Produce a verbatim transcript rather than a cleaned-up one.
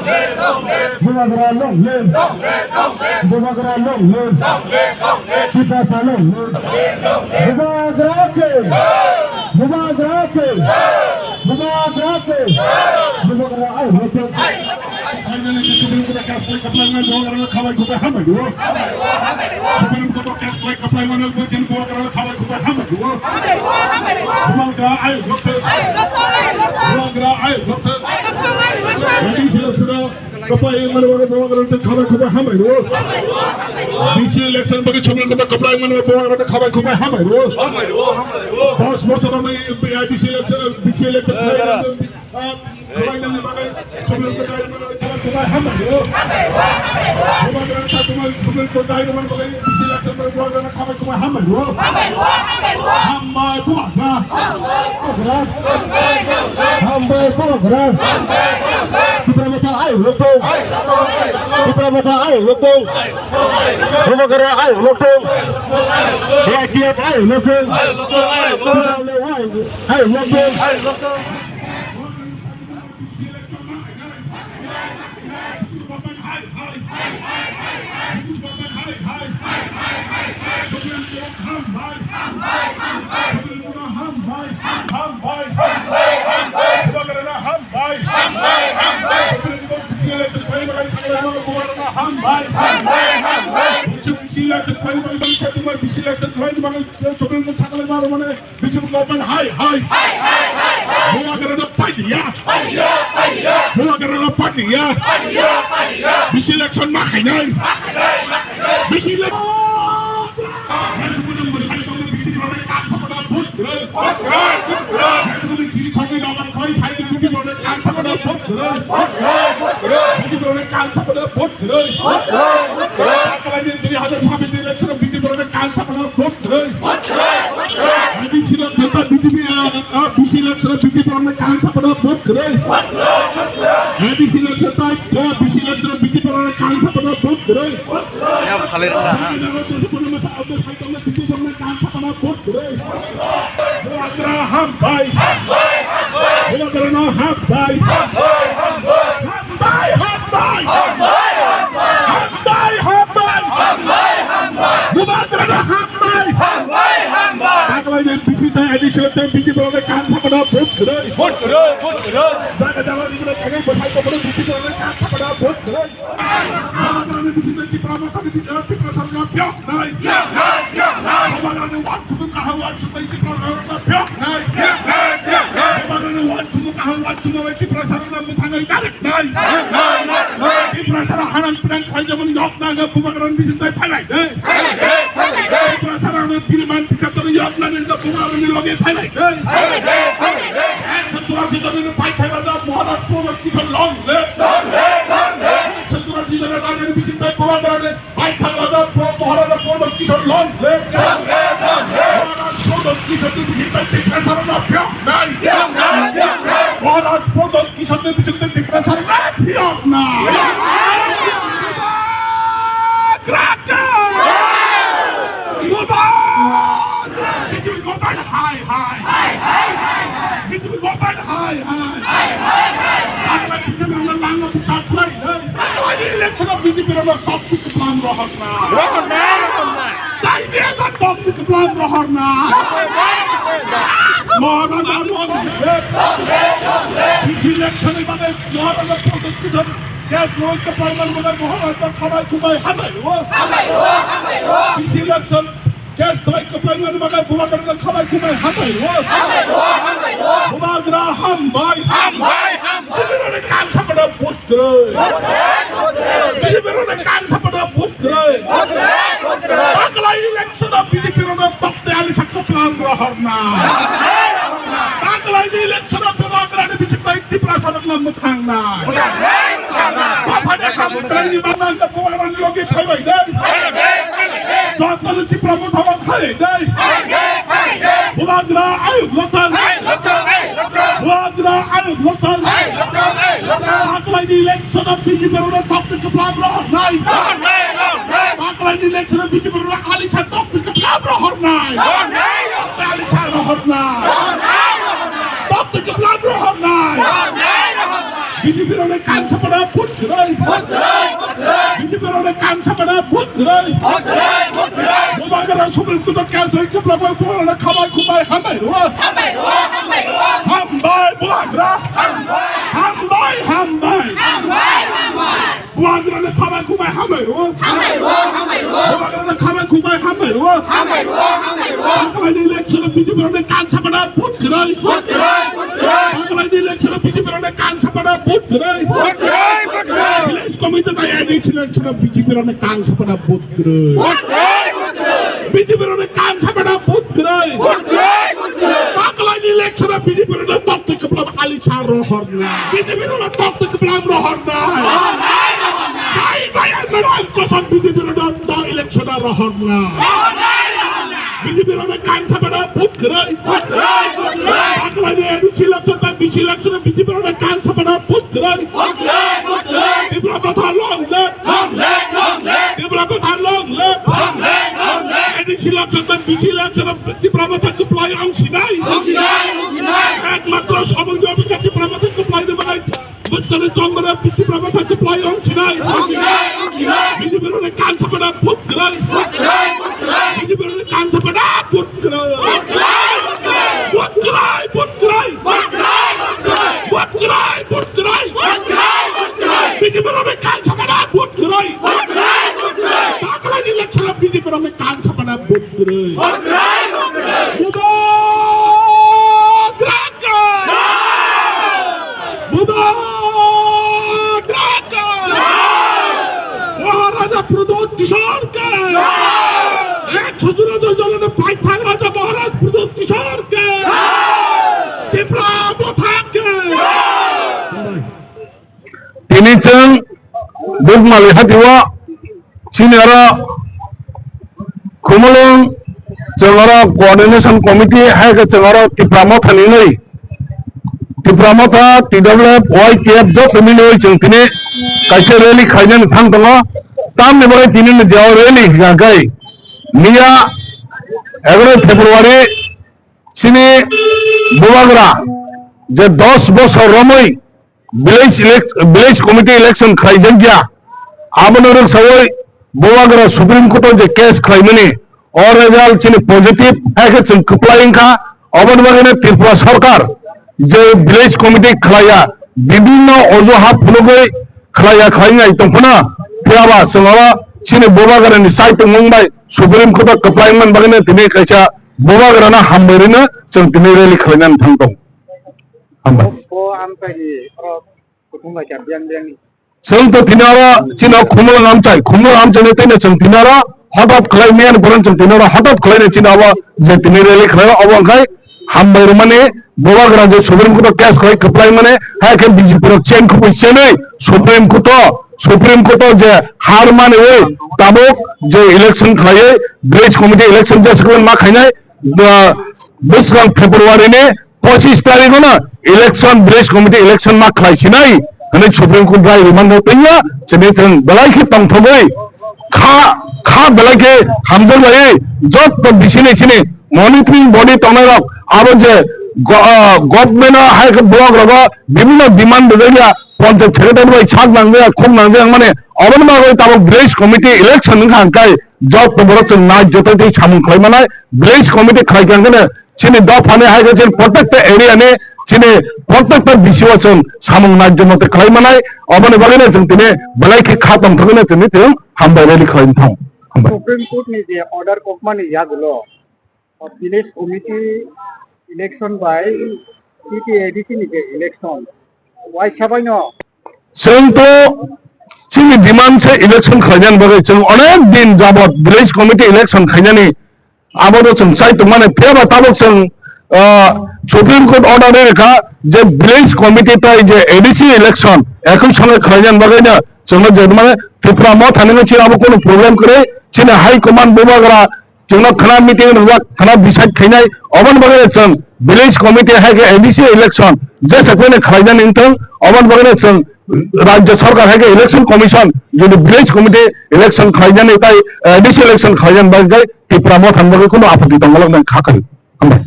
Bubagra long live! Bubagra long live! Tiprasa long live! Bubagra ke! Bubagra ke! Bubagra ke! Bubagra ai rote. Finally, the Supreme Court has like apply my law and khabai khubai hamai do. Supreme Court has like apply my law and khabai khubai hamai do. Bubagra ai rote. Bubagra ai rote. Ready, sila, sila. Kapai mane wale bo wale te khabai khubai hambai ro. B C election bagi chomel kota kapai mane bo wale te khabai khubai hambai ro. Dos bosor ami B C election, B C election khabai mane bagai chomel kota khabai khubai hambai ro. Bo wale te chomel kota mane bagai B C election bagi bo wale khabai khubai hambai ro. Hambai bo wale. Hambai bubagra. Hambai bubagra. Tipra Motha ai lokdong. Tipra Motha ai lokdong. Bubagra ai lokdong. A I T F ai lokdong. Tipra Motha ai lokdong. Hambai, hambai, hambai. Bisi election khlai mani bagwi, bisi election khlai mani bagwi, chokol mung sakal maro mane, bisi government hai, hai. Hai, hai, hai, hai. Bubagra no paiya. Paiya, paiya. Bubagra no paiya. Paiya, paiya. Bisi election ma khainai. Ma khainai, ma khainai. Bisi election. Vote kwrwi, vote kwrwi. Vote kwrwi, vote kwrwi. Vote kwrwi, vote kwrwi. Vote kwrwi, vote kwrwi. Vote kwrwi, vote kwrwi. Takalani dui hajar sabbish election B J P borok ni kansapano vote kwrwi. Vote kwrwi, vote kwrwi. A D C no beta B J P, ah, ah, B C election B J P borok ni kansapano vote kwrwi. Vote kwrwi, vote kwrwi. A D C election tai, ah, B C election B J P borok ni kansapano vote kwrwi. Vote kwrwi. Yang phalai rwkha. Bang jago Joshua Masa Abdul Saitama B J P borok ni kansapano vote kwrwi. Bubagra hambai. Hambai, hambai. Bubagra no hambai. Hambai, hambai. Hambai, hambai. Hambai, hambai. Hambai, hambai. Hambai, hambai. Hambai, hambai. Bubagra no hambai. Hambai, hambai. Taklai ni bisi tai ani chot tai bisi borok ni kansapano vote kwrwi. Vote kwrwi, vote kwrwi. Jaga jaga ni borok ni bwsai tongmani bisi borok ni kansapano vote kwrwi. Bubagra ni bisi tai Tipra Motha ni bisi, Tipra Sarkar phiyok nai. Phiyok nai, phiyok nai. Bubagra ni uansukmung kaham uansukmung Tipra Sarkar phiyok nai. Phiyok nai, phiyok nai. Bubagra ni uansukmung kaham uansukmung Tipra Sarkar mwthangwi direct nai. Nai, nai, nai. Tiprasara hanang pinang khlaijamani yok nangkha Bubagrani bisingtwi phailai de. Phailai de, phailai de. Tiprasarano piriman pikator yok nangkha Bubagrani loge phailai de. Phailai de, phailai de. Ekso churasi jonino pai phailai de Maharaj Pramod Kishore long live. Long live, long live. Ekso churasi jonino rajani bisingtwi Bubagrani Bai thangma da pro Maharaja Prodot Kishore long live. Long live, long live. Maharaj Prodot Kishore ni bising tei Tiprasarano phiyok nai. Phiyok nai, phiyok nai. Maharaj Prodot Kishore ni bising tei Tiprasarano phiyok nai. Phiyok nai. Bubagra! Bubagra! Hai, hai. Hai, hai, hai, hai. B J P government hai, hai. Hai, hai, hai, hai. Taklai B J P rokno langno bwchar khlai, hai. Taklai election-o B J P rokno topni kwplam rohorna. Rohorna, rohorna. Chai beda topni kwplam rohorna. Rohorna, rohorna. Mohorana rohorna. Rohorna, rohorna. B C election-ni bagwi Mohorana Prodot Kishore case loi kwplai man bagwi Mohorana khabai kubai hambai rwo. Hambai rwo, hambai rwo. B C election Case doi kwplai mani bagwi Bubagrano khabai kubai hambai rwo. Hambai rwo, hambai rwo. Bubagra hambai. Hambai, hambai. B J P rokni kansapano vote kwrwi. Vote kwrwi, vote kwrwi. B J P rokni kansapano vote kwrwi. Vote kwrwi, vote kwrwi. Taklai election-o B J P rokno tokte alisa kwplam rohorna. Taklai ni election-o Bubagrani bisingtwi Tiprasarokno mwthangnai. Bubagrani bagwi Bubagrani logi phaibai de. Jotono Tipra Motha o phai de. Bubagra ayuk lokthang. Bubagra ayuk lokthang. Taklaini election-o B J P rokno tokti kwplam rohornai. Taklaini election-o B J P rokno alisa tokti kwplam rohornai. Alisa rohornai. Tokti kwplam rohornai. B J P rokni kansa Para vote kwrwi. Vote kwrwi, vote kwrwi. B J P rokni kansa para vote kwrwi. Vote kwrwi, vote kwrwi. Bubagra Supreme Court o case rwi kwplangma bubagrano khamai khumai hambai rwo. Hambai rwo, hambai rwo. Hambai bubagra. Hambai. Hambai, hambai. Hambai, hambai. Bubagrano khamai khumai hambai rwo. Hambai rwo, hambai rwo. Bubagrano khamai khumai hambai rwo. Hambai rwo, hambai rwo. Taklaini election o B J P rokni kansa para vote kwrwi. Vote kwrwi, vote kwrwi. Taklaini election o B J P rokni kansa para vote kwrwi. Vote kwrwi, vote kwrwi. Village committee tei A D C election o B J P rokni kansa para vote kwrwi. Vote kwrwi, vote kwrwi. B J P rokni kansa para vote kwrwi. Vote kwrwi, vote kwrwi. Taklaini election o B J P rokno tokti kwplam alisa rohorna. B J P rokno tokti kwplam rohorna. Rohorna, rohorna. Sai bai ang rang kosom B J P rokno election o rohorna. Rohorna, rohorna. B J P rokni kansa para vote kwrwi. Vote kwrwi, vote kwrwi. Taklaini A D C election tei B C election o B J P rokni kansa para vote kwrwi. Vote kwrwi, vote kwrwi. Tipra Motha long live. Long live, long live. Tipra Motha long live. Long live, long live. A D C election tei B C election o Tipra Motha kwplai wng sinai. Wng sinai, wng sinai. Ekmatro somoy ni obekha Tipra Motha kwplai ni bagwi. Bwskangni chongmani Tipra Motha kwplai wng sinai. Wng sinai, wng sinai. B J P rokni kansa para vote kwrwi. Vote kwrwi, vote kwrwi. B J P rokni kansa para vote kwrwi. Vote kwrwi, vote kwrwi. Vote kwrwi, vote kwrwi. Vote kwrwi, vote kwrwi. Vote kwrwi, vote kwrwi. Vote kwrwi, vote kwrwi. B J P rokni kansa para vote kwrwi. Vote kwrwi, vote kwrwi. Taklaini election o B J P rokni kansa para vote kwrwi. Vote kwrwi, vote kwrwi. Bubagra ka! Bubagra ka! Maharaja Pradyot Kishore ka! Ekso churashi jona paithak Raja Maharaj Pradyot Kishore ka! Tipra Motha ka! Tini chwng Bukmali hatio chini oro Khumulwng chwng oro coordination committee hai khe chwng oro Tipra Motha ni wngwi Tipra Motha, T W F, Y T F joto miliwi chwng tini kaisa rally khainani thang tongo. Tamni bagwi tini ni je o rally hwnkha khe miya egaroh February chini Bubagra je dos bosor romwi village elec-, village committee election khlaijakya, abono rwksawi Bubagra Supreme Court o je case khlaimani, o result chini positive hai khe chwng kwplai wngkha. Oboni bagwino Tripura Sarkar je village committee khlaiya, bibinno ojuhat phunugwi khlaiya khlainai tongphano, phiyaba chwng oro chini Bubagrani chaitongmung bai Supreme Court o kwplai wngmani bagwino tini kaisa Bubagrano hambai rwino chwng tini rally khlainani thang tongo. Hambai. Bo amchaini oro kuthum bai kha biyang biyang ni. Chwng to tini oro chini o Khumulwng amchai, Khumulwng amchaini twi no chwng tini oro hot off khlai miyani borok chwng tini oro hot off khlai no chini abo je tini rally khlai o obo wngkhai hambai rwmani Bubagra je Supreme Court o case khlai kwplai mani hai khe B J P rok chen khubui chenwi Supreme Court o, Supreme Court o je har mani wi tabuk je election khlaiwi village committee election je swkang ma khainai, ah, bwskang February ni pochis tarikh no election, village committee election ma khlai sinai hwnwi Supreme Court rai rwmani twiya chini thwng belai khe tongthogwi kha, kha belai khe hamjak bai jotto bisini chini monitoring body tongnai rok abo je go-, ah, government o hai khe block rogo bibinno demand rwjakya, ponchayat secretary bai sak nangjak, khuk nangjak mani oboni bagwi tabuk village committee election wngkha hwnkhe jotto borok chwng nai joto tei samung khlai manai village committee khlai kha hwnkhe chini dophani hai khe chini protekta area ni chini protekta B C o chwng samung nai joto tei khlai manai oboni bagwi no chwng tini belai khe kha tongthogwi no chwngni chwng hambai rally khlai thang. Hambai. Supreme Court ni je order kokmani yagulo, o village committee election bai T T A D C ni je election, waisa bai no. Chwng to chini demand se election khlainani bagwi chwng onek din jabot village committee election khainani abo no chwng chai tongmani, phiya ba tabuk chwng, ah, Supreme Court order rwkha je village committee tai je A D C election ekhon songe khlainani bagwi no chwngno je mane Tipra Motha ni chini abo kunu problem kwrwi, chini high command Bubagra chwngno khna meeting rwngjak, khna decide khainai, oboni bagwi chwng village committee hai khe A D C election jesa kwrwini khlainani wngthung, oboni bagwi chwng Rajya Sarkar hai khe election commission jodi village committee election khlainani tai A D C election khlainani bagwi Tipra Motha ni bagwi kunu apatti tongmani kha kari. Hambai.